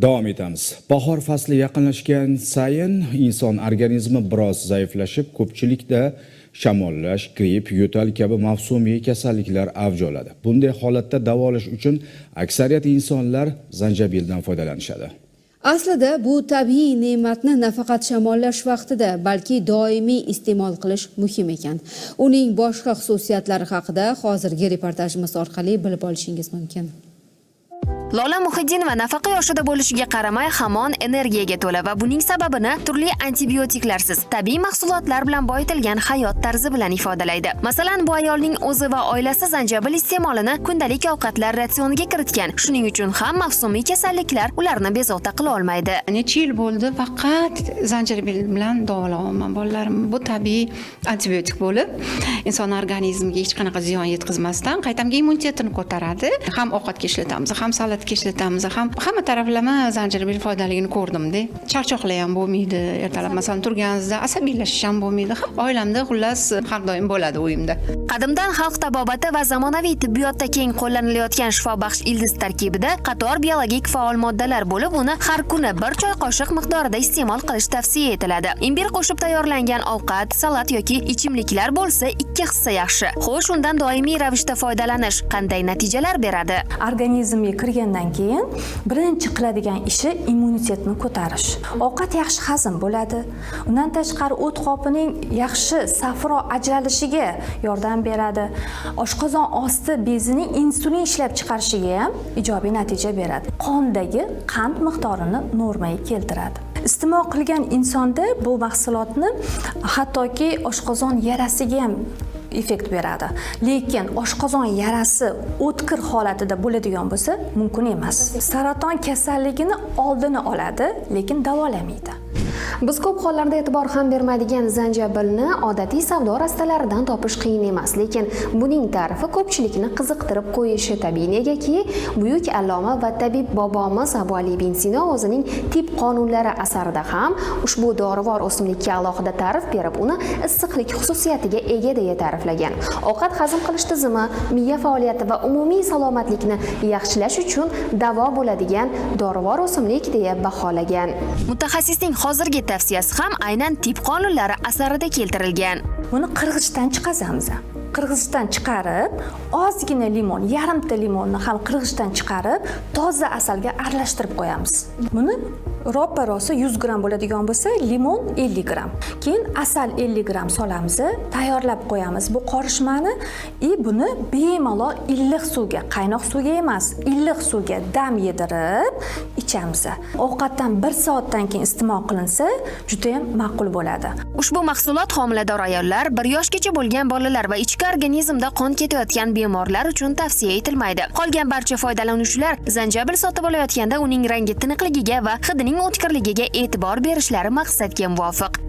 Davom etamiz. Bahor fasli yaqinlashgan sayin inson organizmi biroz zaiflashib, ko'pchilikda shamollash, gripp, yo'tal kabi mavsumiy kasalliklar avj oladi. Bunday holatda davolash uchun aksariyat insonlar zanjabildan foydalanishadi. Aslida bu tabiiy ne'matni nafaqat shamollash vaqtida, balki doimiy iste'mol qilish muhim ekan. Uning boshqa xususiyatlari haqida hozirgi reportajimiz orqali bilib olishingiz mumkin. Lola Muhiddinova nafaqa yoshida bo'lishiga qaramay, hamon energiyaga to'la va buning sababini turli antibiotiklarsiz tabiiy mahsulotlar bilan boyitilgan hayot tarzi bilan ifodalaydi. Masalan, bu ayolning o'zi va oilasi zanjabil iste'molini kundalik ovqatlar ratsioniga kiritgan. Shuning uchun ham mavsumiy kasalliklar ularni bezovta qila olmaydi. Necha yil bo'ldi, faqat zanjabil bilan davolayapman bolalarimni. Bu tabiiy antibiotik bo'lib, inson organizmiga hech qanaqa ziyon yetkazmasdan, qaytamga immunitetini ko'taradi. Ham ovqatga ishlatamiz, ham salatga ishlatamiz, ham hamma taraflama zanjabil foydaligini ko'rdimda. Charchoqlar ham bo'lmaydi, ertalab, masalan, turganingizda asabiylashish ham bo'lmaydi. Oilamda, xullas, har doim bo'ladi uyimda. Qadimdan xalq tabobati va zamonaviy tibbiyotda keng qo'llanilayotgan shifobaxsh ildiz tarkibida qator biologik faol moddalar bo'lib, uni har kuni bir choy qoshiq miqdorida iste'mol qilish tavsiya etiladi. Imbir qo'shib tayyorlangan ovqat, salat yoki ichimliklar bo'lsa, ikki hissa yaxshi. Xo'sh, undan doimiy ravishda foydalanish qanday natijalar beradi? Organizmga kirgandan keyin birinchi qiladigan ishi immunitetni ko'tarish. Ovqat yaxshi hazm bo'ladi. Undan tashqari, o't qopining yaxshi safro ajralishiga yordam beradi. Oshqozon osti bezining insulin ishlab chiqarishiga ham ijobiy natija beradi. Qondagi qand miqdorini normaga keltiradi. Iste'mol qilgan insonda bu mahsulotni hattoki oshqozon yarasiga ham effekt beradi, lekin oshqozon yarasi o'tkir holatida bo'ladigan bo'lsa, mumkin emas. Saraton kasalligini oldini oladi, lekin davolamaydi. Biz ko'p hollarda e'tibor ham bermaydigan zanjabilni odatiy savdo rastalaridan topish qiyin emas, lekin buning ta'rifi ko'pchilikni qiziqtirib qo'yishi tabiiy. Negaki, buyuk alloma va tabib bobomiz Abu Ali ibn Sino o'zining "Tib qonunlari" asarida ham ushbu dorivor o'simlikka alohida ta'rif berib, uni issiqlik xususiyatiga ega deya ta'riflagan. Ovqat hazm qilish tizimi, miya faoliyati va umumiy salomatlikni yaxshilash uchun davo bo'ladigan dorivor o'simlik deya baholagan. Mutaxassisning hozirgi tavsiyasi ham aynan "Tib qonunlari" asarida keltirilgan. Buni qirg'ichdan chiqazamiz. Qirg'ichdan chiqarib, ozgina limon, yarimta limonni ham qirg'ichdan chiqarib, toza asalga aralashtirib qo'yamiz. Buni roppa rosa 100 gramm bo'ladigan bo'lsa, limon 50 gramm, keyin asal 50 gramm solamiz, tayyorlab qo'yamiz bu qorishmani. И buni bemalol iliq suvga, qaynoq suvga emas, iliq suvga dam yedirib ichamiz. Ovqatdan bir soatdan keyin iste'mol qilinsa, judayam ma'qul bo'ladi. Ushbu mahsulot homilador ayollar, 1 yoshgacha bo'lgan bolalar va ichki organizmda qon ketayotgan bemorlar uchun tavsiya etilmaydi. Qolgan barcha foydalanuvchilar zanjabil sotib olayotganda uning rangi tiniqligiga va hidining o'tkirligiga e'tibor berishlari maqsadga muvofiq.